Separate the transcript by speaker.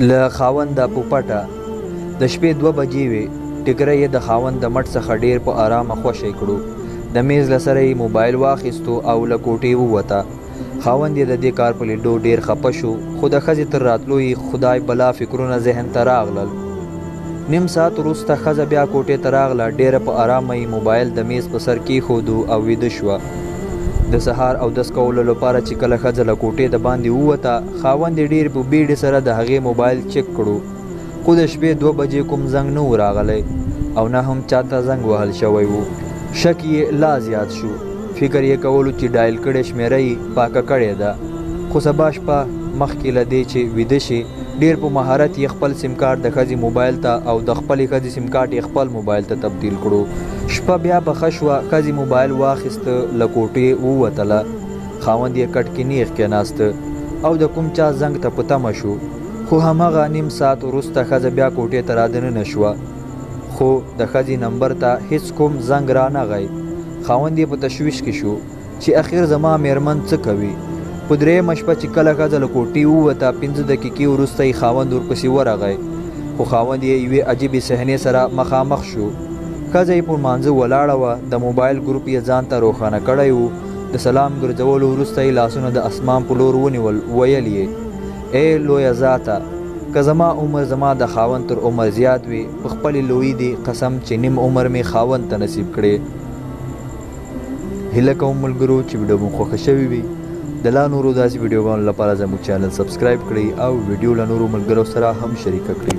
Speaker 1: له خاونده په پټه. د شپې 2 بجې وې، ټیکری یې د خاوند د مټ څخه ډېر په ارامه خوشی کړو، د میز له سره یې موبایل واخیستو او له کوټې ووته. خاوند یې د دې کار په لیدو ډېر خپه شو، خو د ښځې تر راتلو یې خدای بلا فکرونه ذهن ته راغلل. نیم ساعت وروسته ښځه بیا کوټې ته راغله، ډېره په ارامه یې موبایل د میز په سر کېښودو او ویده شوه. د سهار اودس کولو لپاره چې کله ښځه له کوټې د باندې ووته، خاوند یې ډېر په بیړې سره د هغې موبایل چک کړو، خو د شپې 2 بجې کوم زنګ نه و راغلی او نه هم چاته زنګ وهل شوی و. شک یې لا زیات شو، فکر یې کولو چې ډایل کړې شمېره یې پاکه کړې ده، خو سبا شپه مخکې له دې چې ویده شي، ډېر په مهارت یې خپل سیم کارت د ښځې موبایل ته او د خپلې ښځې سیم کارت یې خپل موبایل ته تبدیل کړو. شپه بیا پخه شوه، ښځې موبایل واخیسته، له کوټې ووتله. خاوند یې کټ کې نیغ کېناسته او د کوم چا زنګ ته په تمه شو، خو همغه نیم ساعت وروسته ښځه بیا کوټې ته رادننه شوه، خو د ښځې نمبر ته هیڅ کوم زنګ رانغی. خاوند یې په تشویش کې شو چې اخر زما میرمن څه کوي. په درېیمه شپه چې کله ښځه له کوټې ووته، 5 دقیقې وروسته یې خاوند ورپسې ورغی، خو خاوند یې یوې عجیبې صحنې سره مخامخ شو. ښځه یې پر لمانځه ولاړه وه، د موبایل ګروپ یې ځان ته روښانه کړی و. د سلام ګرځولو وروسته یې لاسونه د اسمان په لور ونیول، ویل یې: ای لویه ذاته، که زما عمر زما د خاوند تر عمر زیات وي، په خپلې لویي دې قسم چې نیم عمر مې خاوند ته نصیب کړې. هیله کوم ملګرو چې ویډیو مو خوښه شوې وي. د لا نورو داسې ویډیوګانو لپاره زموږ چینل سبسکرایب کړئ او ویډیو له نورو ملګرو سره هم شریکه کړئ.